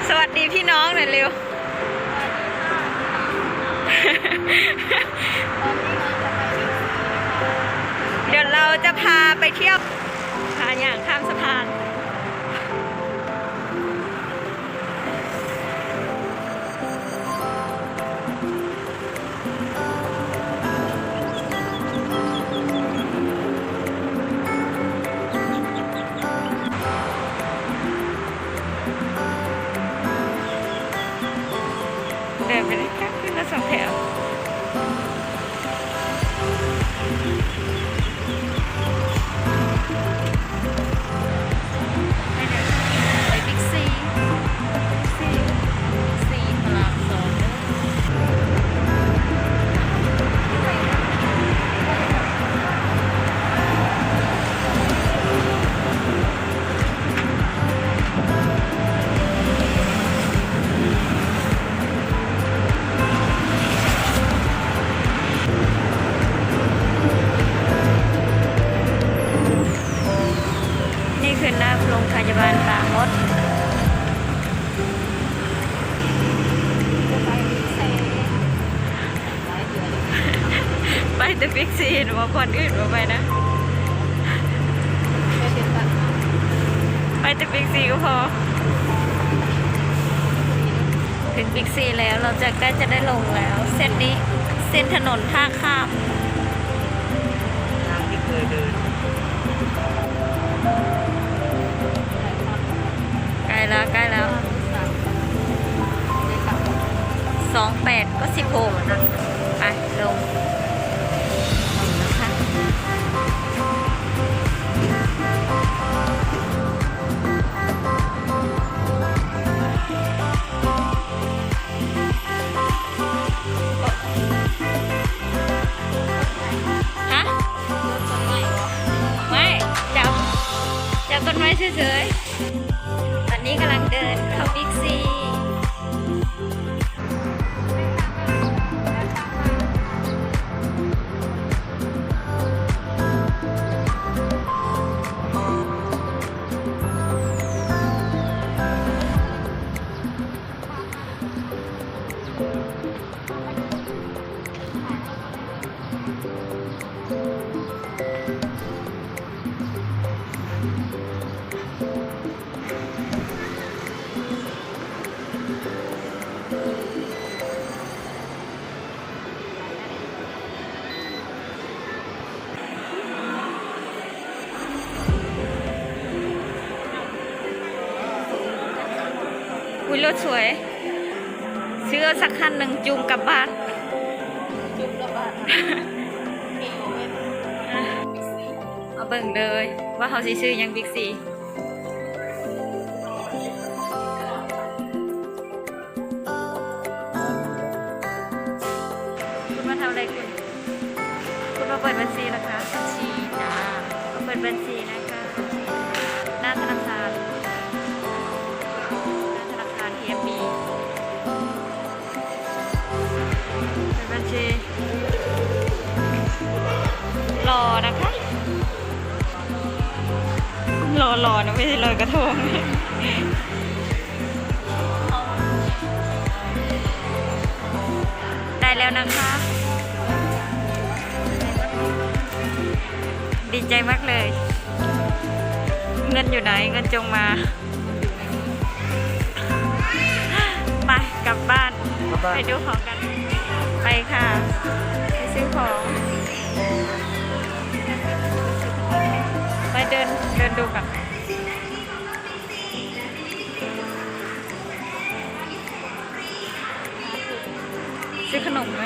ສະຫວັດດີພີ່ນ້ອງໜ່ອຍເລັວ. ດຽວເຮົາຈະພາໄປທ່ຽວ ພາຍ່າງຂ້າມສະພານ. ເດີນໄປເລີຍ ກັບຄືນລະສອງແຖວ. ໄປບິກຊີ ບິກຊີ ບິກຊີພະລາມສອງເດີ. ນີ້ຄືໜ້າໂຮງພະຍາບານຕາມົດ. ໄປແຕ່ບິກຊີ ເຫັນວ່າບ່ອນອື່ນບໍ່ໄປນະ ໄປແຕ່ບິກຊີກໍພໍ. ເຖິງບິກຊີແລ້ວ ເຮົາຈະໃກ້ຈະໄດ້ລົງແລ້ວ. ເສັ້ນນີ້ເສັ້ນຖະໜົນທ່າຂ້າມ ທາງທີ່ເຄີຍເດີນ. ໃກ້ແລ້ວ ໃກ້ແລ້ວ ສອງແປດກໍສິບຫົກ. ໄປ ລົງ. ຮະ? ໄມ້ ຈັບ ຈັບຕົ້ນໄມ້ເສີຍໆ. ຕອນນີ້ກຳລັງເດີນເຂົ້າບິກຊີ. ອຸ້ຍ ລົດສວຍ ຊື້ເອົາສັກຄັນໜຶ່ງ ຈູງກັບບ້ານ ຈູງກັບບ້ານ. ມາເບິ່ງເລີຍວ່າເຮົາຊິຊື້ຫຍັງບິກຊີ. ຄຸນມາທຳອະໄລຄຸນ? ຄຸນມາເປີດບັນຊີລະຄະ? ບັນຊີຈ້າ. ມາເປີດບັນຊີນະຄະ ໜ້າທະນາຄານ ໜ້າທະນາຄານ ທີເອັມບີ. ເປີດບັນຊີ ຫຼໍ່ນະຄະ ຫຼໍ່ໆ ນະ ໄປລອຍກະທົງ. ໄດ້ແລ້ວນະຄະ ດີໃຈມາກເລີຍ. ເງິນຢູ່ໃນ? ເງິນຈົ່ງມາ. ໄປ ກັບບ້ານ ກັບບ້ານ ໄປດູຂອງກັນ. ໄປຄ່ະ ໄປຊື້ຂອງ. ໄປເດີນ ເດີນດູກັນ. ຊື້ຂະໜົມໄໝ?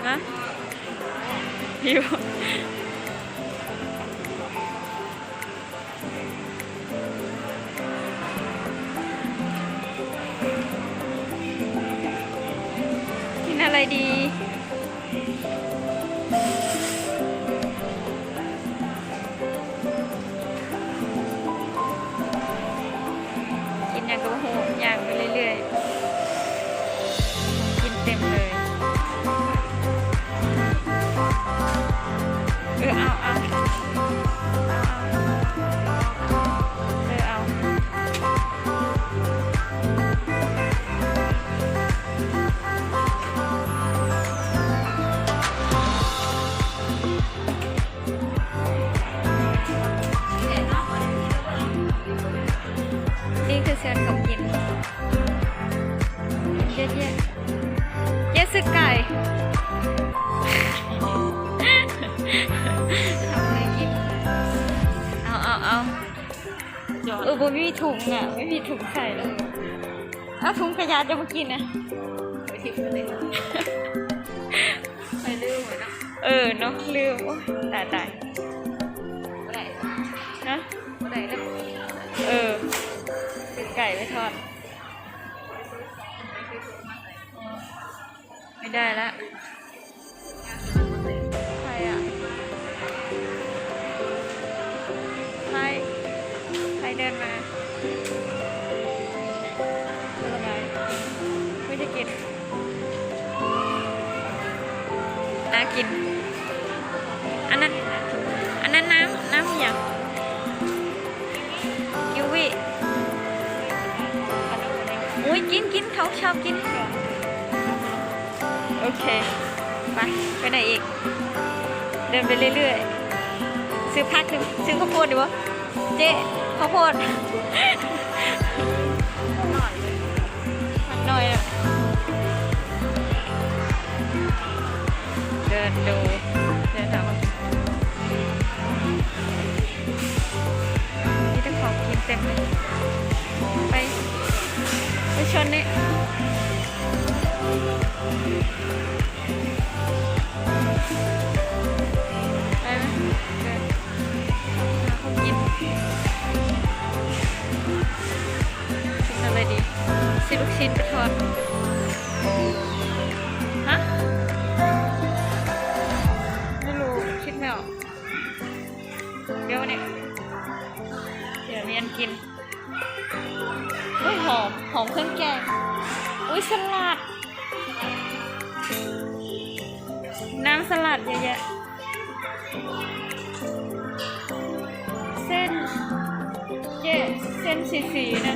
ຮະ? ຫິວ. ກິນອະໄລດີ? ກິນຫຍັງກໍບໍ່ຮູ້ ຍ່າງໄປເລື້ອຍໆ ຂອງກິນເຕັມເລີຍ. ເອີ ເອົາ ເອົາ ເອີ ເອົາ. ເຂົ້າກິນ ເຢ້ໆ ເຢ້ ຊື້ໄກ່ ເອົາ ເອົາ ເອົາ ເອົາ ເອີ ບໍ່ມີຖົງນະ ບໍ່ມີຖົງໃສ່ນະ ເອົາຖົງຂະຫຍະຈະມາກິນນະ ໄປຖິ້ມໄປເລີຍ ໄປລືມເນາະ ເອີເນາະ ລືມ ໂອ້ຍ ຕາຍ ຕາຍ ບໍ່ໄດ້ ຮະ ບໍ່ໄດ້ເລີຍ ເອີ ຊື້ໄກ່ໄປທອດ ໄມ່ໄດ້ລະ ໃຄອະ ໃຄ ໃຄເດີນມາ ເປັນຈັ່ງໃດ ເພິ່ນຈະກິນ ໜ້າກິນ ອັນນັ້ນ ອັນນັ້ນນ້ຳ ນ້ຳຫຍັງ? ກິວວີ ໂອ້ຍ ກິນ ກິນ ເຂົາຊອບກິນ ໂອເຄ ໄປ ໄປໃນອີກ ເດີນໄປເລື້ອຍໆ ຊື້ຜັກ ຊື້ເຂົ້າໂພດດີບໍ່? ເຈ້ ເຂົ້າໂພດ ມັນໜ້ອຍເນາະ ເດີນດູ ເດີນຫາ ມີແຕ່ຂອງກິນເຕັມເລີຍ ໄປ ໄປຊົນນີ້ ໄປໄປ ເດີນ ຫາຂອງກິນ ກິນອັນໃດດີ? ຊື້ລູກຊີ້ນໄປທອດ ຮະ? ໄມ່ຮູ້ ຄິດໄມ່ອອກ ດຽວນີ້ ດຽວມີອັນກິນ ອຸ້ຍ ຫອມ ຫອມເຄື່ອງແກງ ອຸ້ຍ ສະຫຼັດ ນ້ຳສະຫຼັດເຍາະແຍະ ເສັ້ນ ເຈ້ ເສັ້ນສີໆ ນະ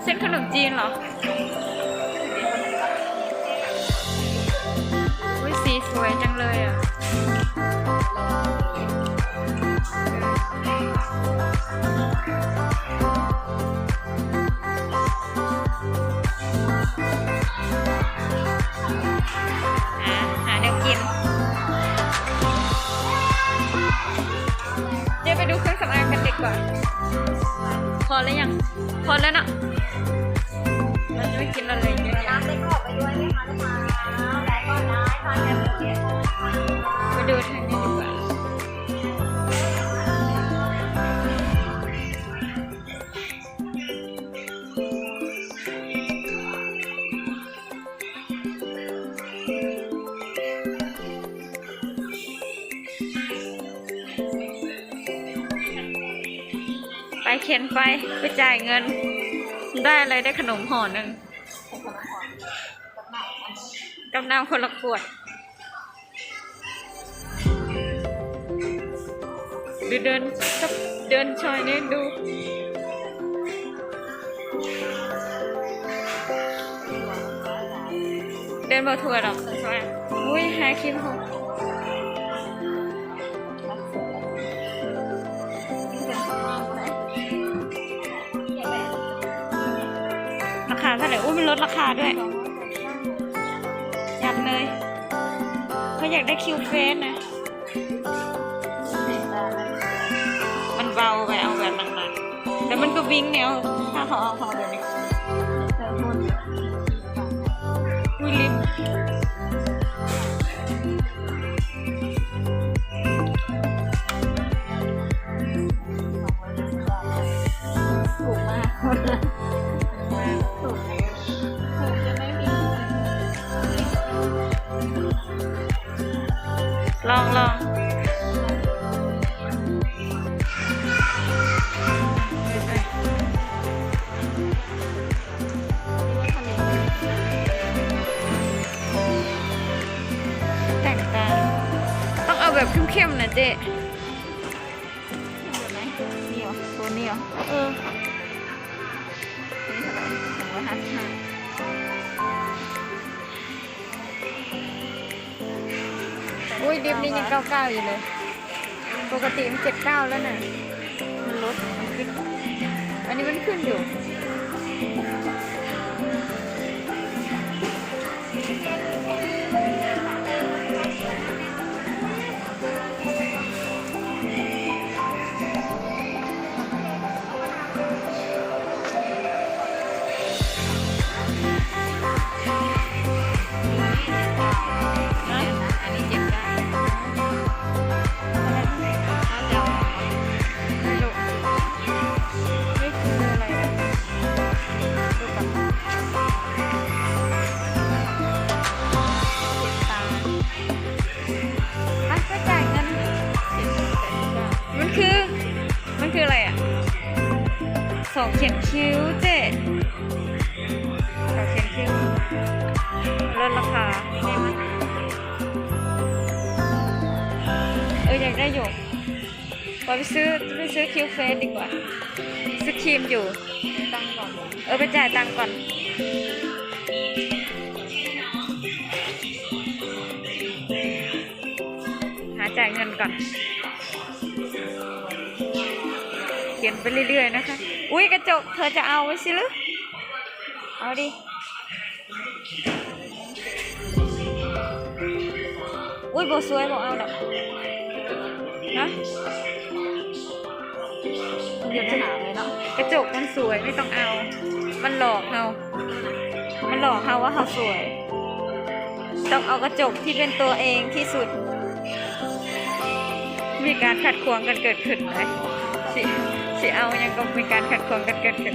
ເສັ້ນຂະໜົມຈີນເຫລອ? ອຸ້ຍ ສີສວຍຈັງເລີຍອະ ຫາ ຫາແນວກິນ ດຽວໄປດູເຄື່ອງສຳອາງກັນດີກວ່າ ພໍແລ້ວຍັງ? ພໍແລ້ວເນາະ ເຮົາຈະໄປກິນລະເລີຍ ນ້ຳໄດ້ກອກໄປດ້ວຍໄໝຄະລູກຄ້າ? ແວະກ່ອນໄດ້ ທານແຄບໝູເຈັດ ໄປດູທາງນີ້ດີກວ່າ. ໄປເຂັນໄປ ໄປຈ່າຍເງິນ ໄດ້ອະໄລ? ໄດ້ຂະໜົມຫໍ່ໜຶ່ງ ກັບນ້ຳຄົນລະຂວດ. ເດີນ ເດີນ ເດີນຊ່ອຍແດ່ດູ ເດີນບໍ່ທົ່ວດອກ. ອຸ້ຍ ຫາຄິມຫົກ ລາຄາເທົ່າໃດ? ອຸ້ຍ ມັນລົດລາຄາດ້ວຍ ຈັດເລີຍ. ເຂົາຢາກໄດ້ຄິວເຟສນະ ມັນເບົາໄປ ເອົາແບບໜັກໆ ແລ້ວມັນກໍວິ້ງແນວ ຖ້າເຂົາເອົາ ເຂົາເອົາແບບນີ້ ແລ້ວຮຸ້ນ ອຸ້ຍ ລິບ ຖືກມາກ ຖືກມາກ ຖືກ ລອງ ລອງ ແຕກຕ່າງ ຕ້ອງເອົາແບບເຂັ້ມໆ ນະເຈ້. ແບບໃດ? ນີ້ຫວາ? ໂຕນີ້ຫວາ? ເອີ ໂຕນີ້ເທົ່າໃດ? ສອງຮ້ອຍຫ້າສິບຫ້າ. ໂອ້ຍ ລິບນີ້ຍັງເກົ້າເກົ້າຢູ່ເລີຍ ປົກກະຕິມັນເຈັດເກົ້າແລ້ວນະ ມັນລົດ ອັນນີ້ມັນຂຶ້ນຢູ່. ມັນຄື ມັນຄືອະໄລອະ? ສອງຂຽນຄິວເຈ້ ສອງຂຽນຄິວ ລົດລາຄາ. ເອີ ຢາກໄດ້ຢູ່. ໄປຊື້ ໄປຊື້ຄິວເຟສດີກວ່າ ຊື້ຄຣີມຢູ່. ເອີ ໄປຈ່າຍຕັງກ່ອນ ຫາຈ່າຍເງິນກ່ອນ ຂຽນໄປເລື້ອຍໆ ນະຄະ. ອຸ້ຍ ກະຈົກ ເທີຈະເອົາໄວ້ຊິຫຼື? ເອົາດິ. ອຸ້ຍ ບໍ່ສວຍ ບໍ່ເອົາດອກ. ຮະ? ກະຈົກມັນສວຍ ໄມ່ຕ້ອງເອົາ ມັນຫຼອກເຮົາ ມັນຫຼອກເຮົາວ່າເຮົາສວຍ. ຕ້ອງເອົາກະຈົກທີ່ເປັນຕົວເອງທີ່ສຸດ. ມີການຂັດຂວາງກັນເກີດຂຶ້ນໄດ໋ ຊິ ຊິເອົາຫຍັງກໍມີການຂັດຂວາງກັນເກີດຂຶ້ນ.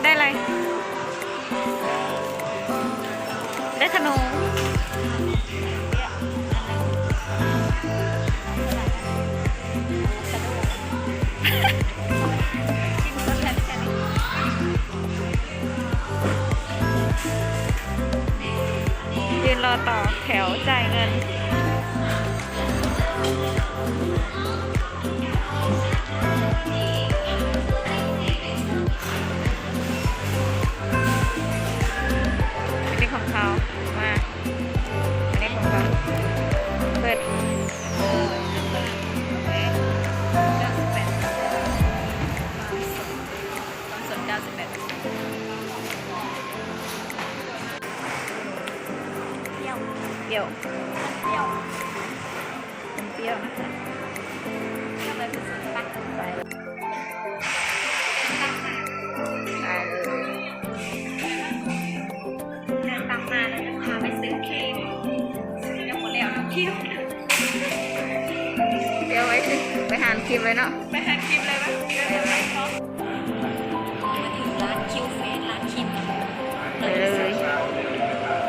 ໄດ້ໄລ? ໄດ້ຂະໜົມ. ຢືນລໍຕໍ່ແຖວຈ່າຍເງິນ. ອັນນີ້ຂອງເຂົາ ມາ ອັນນີ້ຂອງເຂົາ ເປີດ. ປ່ຽວ ປ່ຽວ ເປັນປ່ຽວນະຄະ. ເດີນຕາມມາແລ້ວຈະພາໄປຊື້ຄຣີມ ຍັງບໍ່ແລ້ວເນາະຄິວ. ດຽວໄປ ໄປຮ້ານຄຣີມເລີຍເນາະ ໄປຮ້ານຄຣີມເລີຍວະ. ມາເຖິງຮ້ານຄິວເຟສ ຮ້ານຄຣີມ ໄປເລີຍ.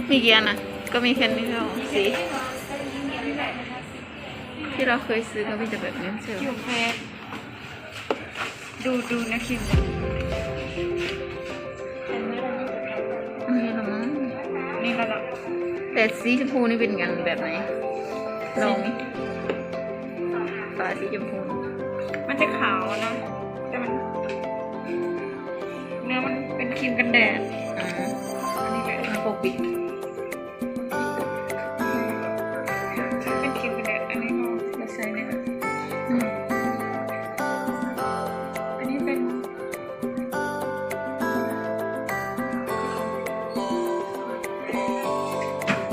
ມີກີ່ອັນນະ? ກໍມີແຄ່ນີ້ເທົ່າ ສີທີ່ເຮົາເຄີຍຊື້ກໍມີແຕ່ແບບນີ້. ດູ ດູນະຄິມ ອັນນີ້ລະມັ້ງ ນີ້ລະເນາະ. ແຕ່ສີຊົມພູນີ້ເປັນອັນແບບໃດ? ລອງນີ້ ຝາສີຊົມພູ ມັນຈະຂາວນະ ແຕ່ມັນ ເນື້ອມັນເປັນຄຣີມກັນແດດ. ອືມ ອັນນີ້ແບບມັນປົກປິດ. ເປັນຄຣີມກັນແດດ ອັນນີ້ເຮົາໃສ່ນີ້ ອືມ ອັນນີ້ເປັນ ເປັນ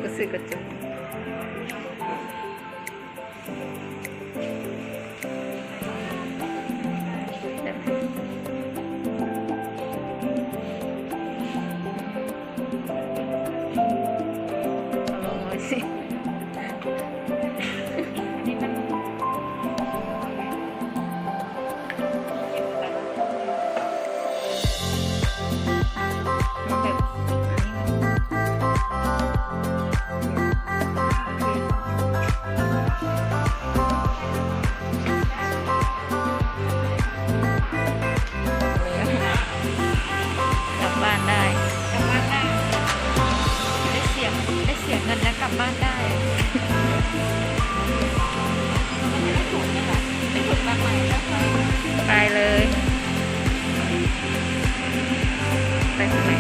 ກໍຊື້ກະຈຸກ ແບບ ລອງໜ້ອຍຊິ ອັນນີ້ມັນ ກັບບ້ານໄດ້ ກັບບ້ານໄດ້ ໄດ້ເສຍ ໄດ້ເສຍເງິນແລ້ວກັບບ້ານໄດ້ ໄປເລີຍ ໄປພຸ້ນແຫຼະ